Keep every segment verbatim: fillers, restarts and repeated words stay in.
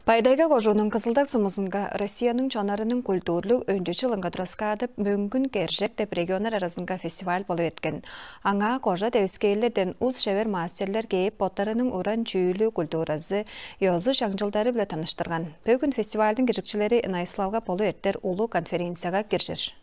Бай-Тайга кожууннуң Кызыл-Даг сумузунга Россияның чоннарының культурлуг өнчү чылынга тураскаадып, «Мөңгүн Кержек» деп регионнар аразынга фестиваль болуп эрткен. Аңаа кожа девискээрлерден ус-шевер мастерлер кээп, боттарының уран чүүлү, культуразы, ёзу-чаңчылдары-биле таныштырган. Бөгүн фестивальдың киржикчилери найысылалга болуп эртер улуг конференцияга киржир.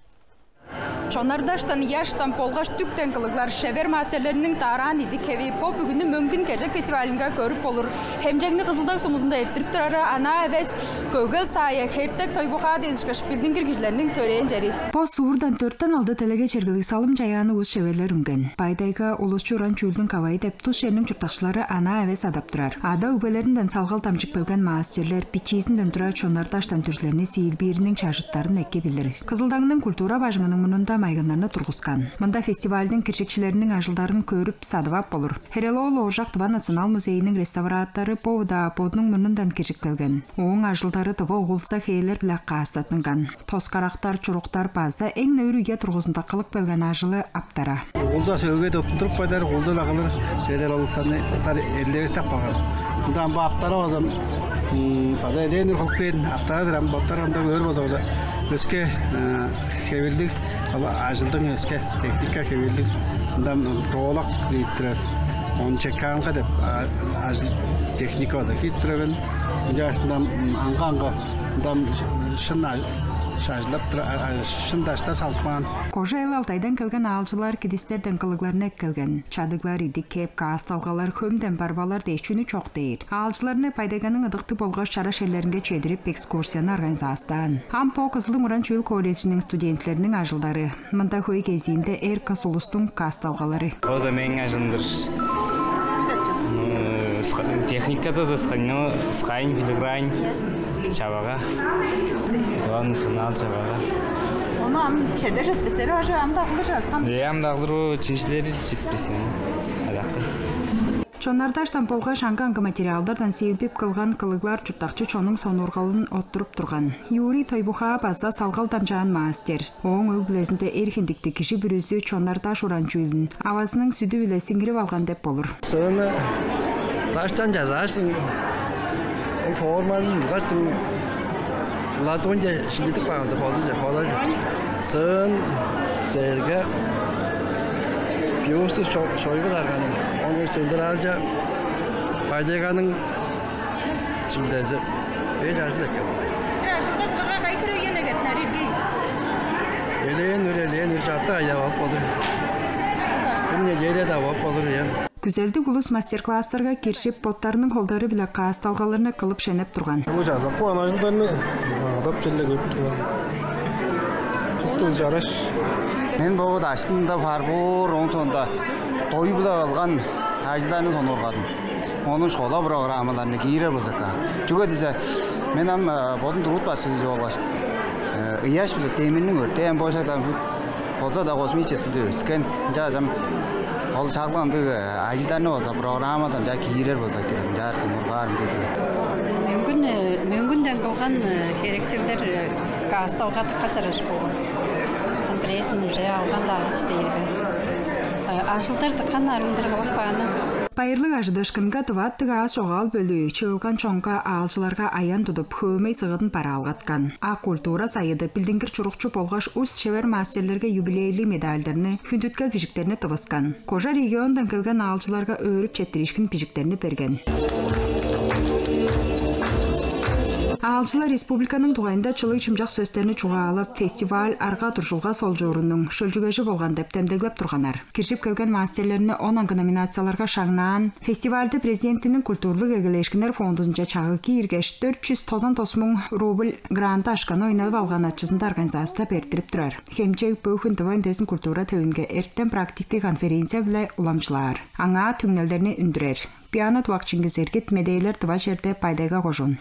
Чонар-даштан, ыяштан болгаш дүктен кылыглар, шевер мастерлерниң даараан идик-хеви бо бүгүнү «Мөңгүн Кержек» фестивалынга көрүп болур. Хемчегни Кызыл-Даг сумузунда эрттирип турары анаа эвес, Көгел Саая, Хертек Тойбухаа дээш билдингир кижилерниң төрээн чери. Бо суурдан дөрттен алды делеге чергелиг салым-чаяанныг ус-шеверлер үнген. Бай-Тайга улусчу уран чүүлдүң кавайы деп тус черниң чурттакчылары анаа эвес адап турар. Ада-өгбелеринден салгал дамчып келген мастерлер бичиизинден тура Чонар-даштан дүрзүлерни сиилбиириниң чажыттарын эки билир. Кызыл-Дагның культура бажыңының мурнунда майгыннарны тургускан. Мында фестивальдың киржикчилериниң ажылдарын көрүп, садып ап болур. Херел-оол Ооржак Тыва национал музейиниң реставратору бо удаа бодунуң мурнундан киржип келген. Ооң ажылдары тыва угулза хээлер-биле каастаттынган. Тоскарактар, чуруктар база эң-не үр үе дургузунда кылып келген ажылы — аптара. Угулза сөөлгеде оттундуруп кадар, угулза-ла кылыр чүвелер ол улустарны, улустар эдилевестеп калган. Мында ам бо аптара база, м, база элээн үр кылып кээн аптара-дыр. Ам боттары ында көөр болза, база өске, э, хевирлиг, ол ажылдың өске техника хевирлиг. Мында, м, проволок кирип турар. Оон чеканка деп, а, ажыл техника база кирип турар. Ынчангаш мында, м, аңгы-аңгы, мында, м, шын а-, шажылап тура, а, а, шын дашта салып каан. Кожа Эл Алтайдан келген аалчылар кидистерден кылыгларны эккелген. Чадыглар, идик-хеп, каасталгалар, хөмден барбалар дээш чүнү чок дээр. Аалчыларны Бай-Тайганың ыдыктыг болгаш чараш черлеринге чедирип, экскурсияны организастаан. Ам бо Кызылдың уран чүүл колледжиниң студентилериниң ажылдары. Мында хөй кезиинде эр-кыс улустуң каасталгалары. Бо-за мээң ажылым-дыр. М, ска-, техниказы бо-за сканьо-, скань, филигрань, чавага. Тыва национал чавага. Ону ам чеде четпестери бар же, ам-даа кылыр часкан. Э, ам-даа кылыр, о, чижилери четпес эми. Адаккы. Чонар-даштан болгаш аңгы-аңгы материалдардан сиилбип кылган кылыглар чурттакчы чоннуң сонуургалын оттуруп турган. Юрий Тойбухаа база салгал дамчаан мастер. Ооң өг-бүлезинде эр хиндиктиг кижи бүрүзү Чонар-даш уран чүүлүн авазының сүдү-биле сиңирип алган деп болур. Сыыны даштан чазааштың, ол формазын чургааштың, ладоньче шилчидип каан-дыр, холунче, холаже. Сыын, сээрге, бюсту, чо-, чойгу дарганың, ону сендиража Бай-Тайганың сүлдези. Беш ажыл эккен. Бир ажылда кылырга кайы хире үе негеттинер ирги? Элээн үр, элээн үр, чартык ай-даа болуп болур. Бир неделя-даа болуп болур, ийе. Күзелдиг улус мастер-класстарга киржип, боттарының холдары-биле каасталгаларны кылып шенеп турган. Бо чазак кылган ажылдарны адап черле көрүп турган. Шупту чараш. Мен бо даштында фарфор, ооң соонда дой-биле кылган ажылдарны сонуургадым. Ону школа программаларынга киирер болза экен. Чүге дизе, мен ам, э, бодум тургут башкызы болгаш, э, ыяш биле демирниң өртээ ам болза-даа, болза-даа космический өскен. Ынчаарга ам ол шаглы ындыг, э, ажылдарны болза программадан чаа киирер болза экен деп, ынчаар сонуургаар мен дидир мен. Мөңгүн, э, мөңгүнден кылган, э, херекселдер, э, каасталга дыка чараш болган. Андреевна уже алган-даа бис дээр бе. Э, ажылдар дыка нарыннар болуп кааны. Байырлыг ажыдыышкынга Тыва аттыг аас чогаал бөлүү чыылган чонга, аалчыларга аян тудуп, хөөмей-сыгыдын бараалгаткан. А культура сайыды билдингир чурукчу болгаш ус-шевер мастерлерге юбилейлиг медальдарны, хүндүткел бижиктерни тывыскан. Кожа региондан келген аалчыларга өөрүп четтириишкин бижиктерни берген. Аалчылар республиканың дугайында чылыг-чымчак сөстерни чугаалап, фестиваль арга-дуржулга солчуурунуң шөлчүгежи болган деп демдеглеп турганнар. Киржип келген мастерлерни он аңгы номинацияларга шаңнаан. Фестивальды президентиниң культурлуг эгелээшкиннер фондузунче чагыг кииргеш, дөрт чүс тозан тос муң рубль гранты ашканы ойнадып алган ачызында организастап эрттирип турар. Хемчег бөгүн Тыва үндезин культура төвүнге эртен практиктиг конференция-биле уламчылаар. Аңаа түңнелдерни үндүрер. Пиана Тувакчингиз Эргит, медээлер Тыва черде, Бай-Тайга кожуун.